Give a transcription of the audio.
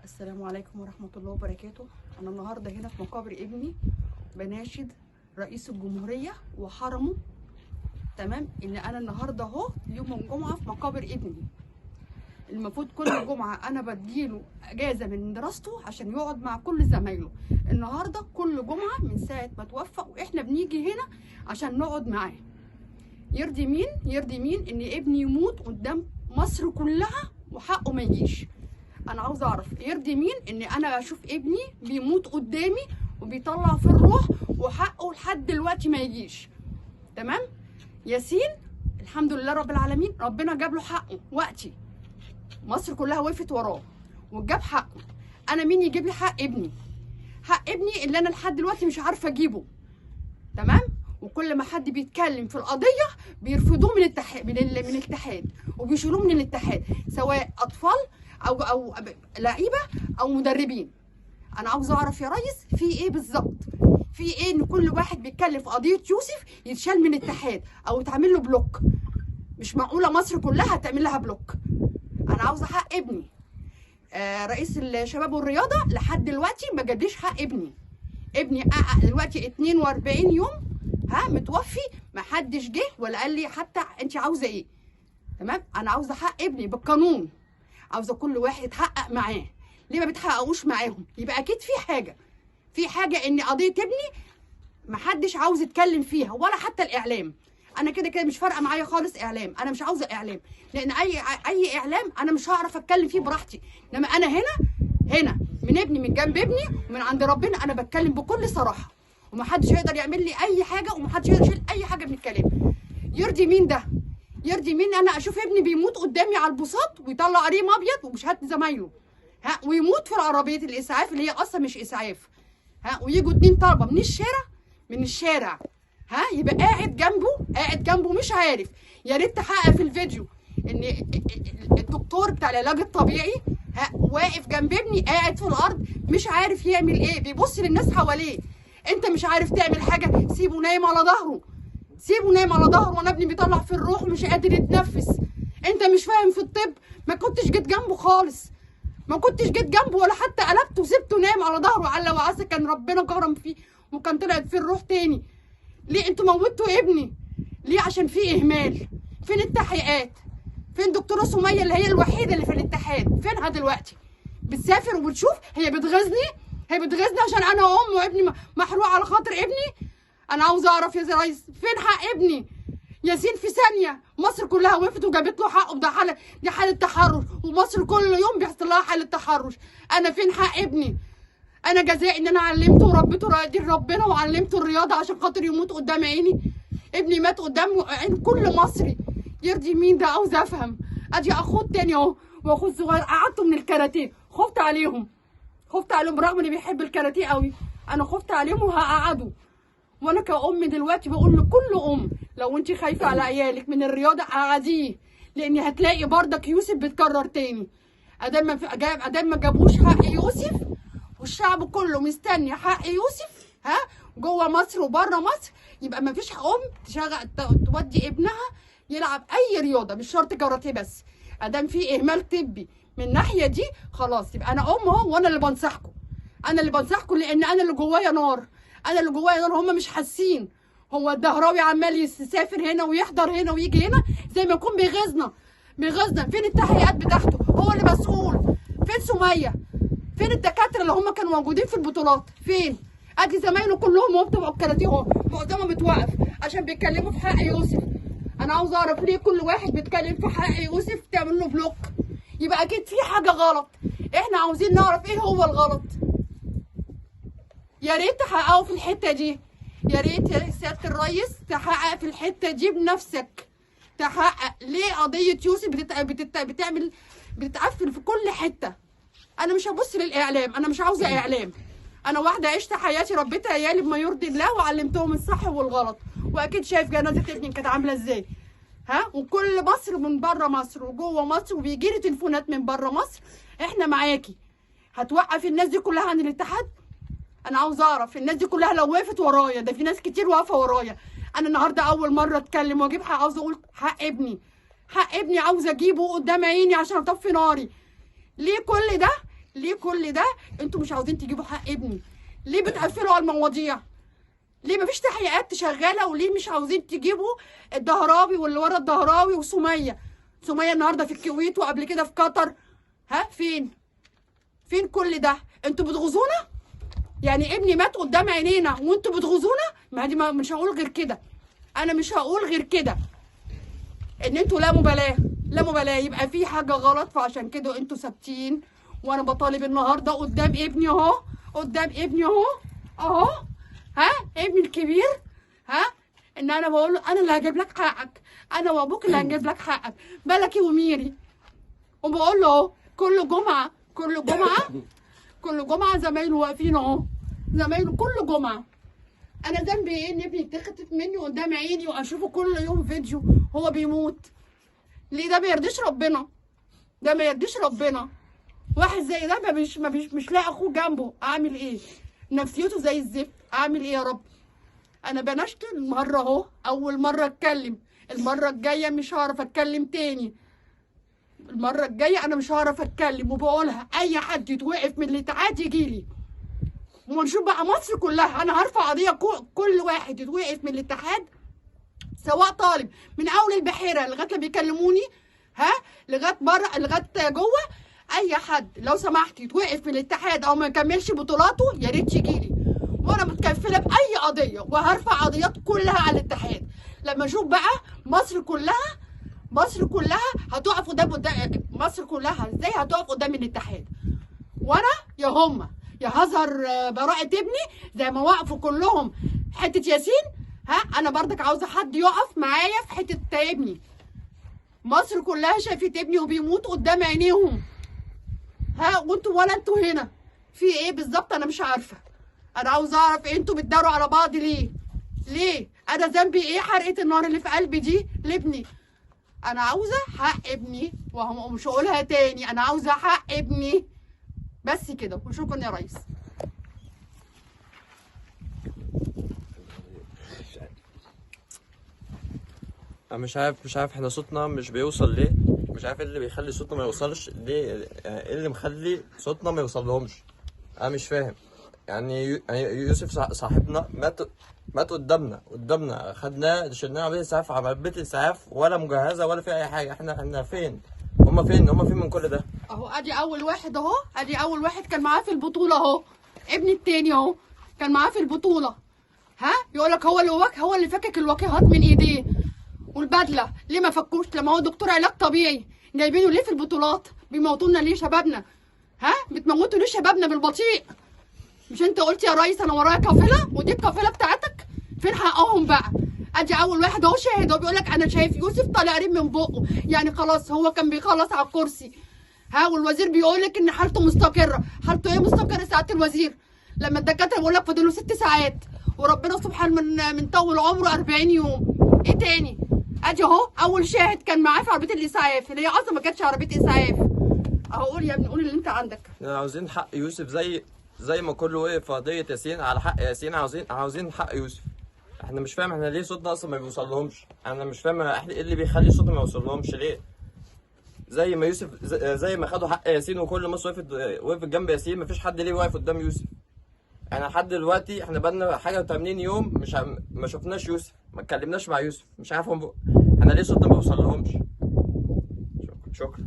السلام عليكم ورحمة الله وبركاته. أنا النهاردة هنا في مقابر ابني بناشد رئيس الجمهورية وحرمه، تمام؟ إن أنا النهاردة أهو يوم الجمعة في مقابر ابني. المفروض كل جمعة أنا بديله أجازة من دراسته عشان يقعد مع كل زمايله. النهاردة كل جمعة من ساعة ما توفى وإحنا بنيجي هنا عشان نقعد معاه. يرضي مين؟ يرضي مين إن ابني يموت قدام مصر كلها وحقه ما يجيش؟ انا عاوزه اعرف يرضي مين ان انا اشوف ابني بيموت قدامي وبيطلع في الروح وحقه لحد دلوقتي ما يجيش؟ تمام؟ ياسين الحمد لله رب العالمين ربنا جاب له حقه وقتي، مصر كلها وقفت وراه وجاب حقه. انا مين يجيب لي حق ابني؟ حق ابني اللي انا لحد دلوقتي مش عارفه اجيبه. تمام؟ وكل ما حد بيتكلم في القضية بيرفضوه من الاتحاد، من الاتحاد، وبيشيلوه من الاتحاد، سواء اطفال او لعيبة او مدربين. انا عاوزه اعرف يا ريس في ايه بالظبط؟ في ايه ان كل واحد بيتكلم في قضية يوسف يتشال من الاتحاد او يتعمل له block؟ مش معقولة مصر كلها تعمل لها block. انا عاوزه حق ابني. رئيس الشباب والرياضة لحد دلوقتي ما جابليش حق ابني. ابني دلوقتي 42 يوم ها متوفي، ما حدش جه ولا قال لي حتى انت عاوزه ايه. تمام؟ انا عاوزه حق ابني بالقانون، عاوزه كل واحد يتحقق معاه. ليه ما بتحققوش معاهم؟ يبقى اكيد في حاجة، في حاجة ان قضية ابني ما حدش عاوز يتكلم فيها ولا حتى الاعلام. انا كده كده مش فارقه معايا خالص اعلام، انا مش عاوزه اعلام، لان اي اعلام انا مش هعرف اتكلم فيه براحتي. انما انا هنا من ابني، من جنب ابني، ومن عند ربنا انا بتكلم بكل صراحة، ومحدش هيقدر يعمل لي اي حاجة، ومحدش هيقدر يشيل اي حاجة من الكلام. يرضي مين ده؟ يرضي مين انا اشوف ابني بيموت قدامي على البساط ويطلع ريم ابيض ومش هات زمايله، ها، ويموت في عربية الاسعاف اللي هي اصلا مش اسعاف، ها، ويجوا 2 طلبه من الشارع، من الشارع، ها، يبقى قاعد جنبه، قاعد جنبه مش عارف. يا ريت تحقق في الفيديو ان الدكتور بتاع العلاج الطبيعي، ها، واقف جنب ابني قاعد في الارض مش عارف يعمل ايه، بيبص للناس حواليه. انت مش عارف تعمل حاجة، سيبه نايم على ظهره، سيبه نايم على ظهره وانا ابني بيطلع في الروح ومش قادر يتنفس. انت مش فاهم في الطب، ما كنتش جيت جنبه خالص، ما كنتش جيت جنبه ولا حتى قلبته وسبته نايم على ظهره، على وعسى كان ربنا كرم فيه وكان طلعت فيه الروح تاني. ليه انتوا موتوا ابني؟ ليه؟ عشان في اهمال. فين التحقيقات؟ فين دكتورة سميه اللي هي الوحيدة اللي في الاتحاد؟ فينها دلوقتي؟ بتسافر وبتشوف. هي بتغيظني، هي بتغيظني عشان انا ام وابني محروق على خاطر ابني. انا عاوزه اعرف يا ريس فين حق ابني ياسين؟ في ثانية مصر كلها وقفت وجابت له حقه. ده حاله، دي حاله تحرش، ومصر كل يوم بيحصل لها حاله تحرش. انا فين حق ابني؟ انا جزائي ان انا علمته وربيته دين ربنا وعلمته الرياضة عشان خاطر يموت قدام عيني. ابني مات قدام عين كل مصري. يرضي مين ده؟ عاوزه افهم. ادي اخوه التاني اهو واخوه الصغير قعدته من الكاراتيه، خفت عليهم، خفت عليهم برغم اني بيحب الكاراتيه قوي، انا خفت عليهم وهقعده. وانا كأم دلوقتي بقول لكل ام لو انت خايفة على عيالك من الرياضة قعديه، لان هتلاقي بردك يوسف بيتكرر تاني. ادام ما جابوش حق يوسف والشعب كله مستني حق يوسف، ها، جوه مصر وبره مصر، يبقى ما فيش ام تشغل تودي ابنها يلعب اي رياضة، مش شرط كاراتيه بس. ادام في اهمال طبي من الناحية دي خلاص، يبقى انا ام اهو، وانا اللي بنصحكم، انا اللي بنصحكم، لان انا اللي جوايا نار، انا اللي جوايا نار. هم مش حاسين. هو الدهراوي عمال يسافر هنا ويحضر هنا ويجي هنا زي ما يكون بيغيظنا، بيغيظنا. فين التحقيقات بتاعته؟ هو اللي مسؤول. فين سميه؟ فين الدكاترة اللي هم كانوا موجودين في البطولات؟ فين؟ ادي زمايله كلهم وهم بتوع الكاراتيه اهو، معظمهم متوقف عشان بيتكلموا في حق يوسف. انا عاوزه اعرف ليه كل واحد بيتكلم في حق يوسف تعمل له بلوك؟ يبقى اكيد في حاجة غلط. احنا عاوزين نعرف ايه هو الغلط. يا ريت تحققوا في الحتة دي، يا ريت يا سيادة الريس تحقق في الحتة دي بنفسك. تحقق ليه قضية يوسف بتعمل بتتقفل في كل حتة. انا مش هبص للاعلام، انا مش عاوزه اعلام. انا واحدة عشت حياتي، ربيت عيالي بما يرضي الله وعلمتهم الصح والغلط، واكيد شايف جنازه ابني كانت عامله ازاي، ها، وكل مصر من بره مصر وجوه مصر، وبيجي لي تليفونات من بره مصر احنا معاكي. هتوقف الناس دي كلها عن الاتحاد؟ انا عاوزه اعرف الناس دي كلها لو وقفت ورايا، ده في ناس كتير واقفة ورايا. انا النهارده اول مرة اتكلم واجيب حق، عاوزه اقول حق ابني، حق ابني عاوزه اجيبه قدام عيني عشان اطفي ناري. ليه كل ده؟ ليه كل ده انتوا مش عاوزين تجيبوا حق ابني؟ ليه بتقفلوا على المواضيع؟ ليه مفيش تحقيقات شغالة؟ وليه مش عاوزين تجيبوا الدهراوي واللي ورا الدهراوي وسميه؟ سميه النهارده في الكويت وقبل كده في قطر. ها فين؟ فين كل ده؟ انتوا بتغزونا؟ يعني ابني مات قدام عينينا وانتوا بتغزونا؟ ما دي مش هقول غير كده، انا مش هقول غير كده، ان انتوا لا مبالاة، لا مبالاة، يبقى في حاجة غلط، فعشان كده انتوا ثابتين. وانا بطالب النهارده قدام ابني اهو، قدام ابني اهو اهو، ها ابني الكبير، ها ان انا بقول له انا اللي هجيب لك حقك، انا وابوك اللي هنجيب لك حقك، ملكي وميري. وبقول له اهو كل جمعه، كل جمعه، كل جمعه زمايله واقفين اهو، زمايله كل جمعه. انا ذنبي ايه ان ابني يتخطف مني قدام عيني واشوفه كل يوم فيديو هو بيموت؟ ليه؟ ده ما يرضيش ربنا، ده ما يرضيش ربنا. واحد زي ده ما مش ما مش مش لاقي اخوه جنبه، اعمل ايه؟ نفسيته زي الزفت، اعمل ايه يا رب؟ انا بنشت المرة اهو، اول مرة اتكلم، المرة الجاية مش هعرف اتكلم تاني، المرة الجاية انا مش هعرف اتكلم. وبقولها اي حد يتوقف من الاتحاد يجيلي ونشوف بقى مصر كلها. انا هرفع قضية كل واحد يتوقف من الاتحاد، سواء طالب من اول البحيرة لغاية ما بيكلموني، ها لغاية بره لغاية جوه، اي حد لو سمحت يتوقف من الاتحاد او ما يكملش بطولاته يا ريت يجيلي، وانا متكفله باي قضية وهرفع قضيات كلها على الاتحاد. لما اشوف بقى مصر كلها، مصر كلها هتقف قدام مصر كلها ازاي هتقف قدام الاتحاد؟ وانا يا هما يا هظهر براءة ابني زي ما وقفوا كلهم حتة ياسين، ها انا برضك عاوزة حد يقف معايا في حتة ابني. مصر كلها شافت ابني وبيموت قدام عينيهم، ها وانتوا ولا انتوا هنا في ايه بالظبط؟ انا مش عارفة، انا عاوزة اعرف إيه، انتوا بتداروا على بعض ليه؟ ليه؟ انا ذنبي ايه حرقة النار اللي في قلبي دي لابني؟ انا عاوزة حق ابني، ومش هقولها تاني، انا عاوزة حق ابني بس كده. وشكرا يا ريس. انا مش عارف احنا صوتنا مش بيوصل ليه، مش عارف ايه اللي بيخلي صوتنا ما يوصلش ليه، ايه اللي مخلي صوتنا ما يوصل لهمش؟ انا مش فاهم. يعني يوسف صاحبنا مات قدامنا، خدناه شلناه عربية اسعاف، عربية اسعاف ولا مجهزة ولا في اي حاجة. احنا فين؟ هما فين؟ هما فين من كل ده؟ اهو ادي اول واحد اهو، ادي اول واحد كان معاه في البطولة اهو، ابني التاني اهو كان معاه في البطولة، ها يقول لك هو اللي هو اللي فكك الواقيات من ايديه والبدله، ليه ما فكوش لما هو دكتور علاج طبيعي؟ جايبينه ليه في البطولات؟ بيموتونا ليه شبابنا؟ ها بتموتوا ليه شبابنا بالبطيء؟ مش انت قلت يا ريس انا ورايا قافله ودي القافلة بتاعتك؟ فين حقهم بقى؟ ادي اول واحد اهو شاهد، هو بيقول لك انا شايف يوسف طالع قريب من بقه، يعني خلاص هو كان بيخلص على الكرسي، ها والوزير بيقول لك ان حالته مستقره. حالته ايه مستقره ساعة الوزير؟ لما الدكاترة بيقول لك فاضل له 6 ساعات، وربنا سبحانه من طول عمره 40 يوم. ايه تاني؟ ادي اهو اول شاهد كان معاه في عربية الاسعاف، اللي هي اصلا ما كانتش عربية اسعاف. اهو قول يا ابني، قول اللي انت عندك. احنا عاوزين حق يوسف زي ما كله وقف في قضية ياسين على حق ياسين، عاوزين حق يوسف. احنا مش فاهم احنا ليه صوتنا اصلا ما بيوصل لهمش، انا مش فاهم احنا ايه اللي بيخلي صوتنا ما يوصل لهمش ليه؟ زي ما يوسف زي ما خدوا حق ياسين وكل مصر وقفت جنب ياسين، مفيش حد ليه واقف قدام يوسف. احنا لحد دلوقتي احنا بقالنا حاجة 80 يوم مش ما شفناش يوسف، ما اتكلمناش مع يوسف، مش عارف هم احنا ليه صوتنا ما بيوصل لهمش. شكرا.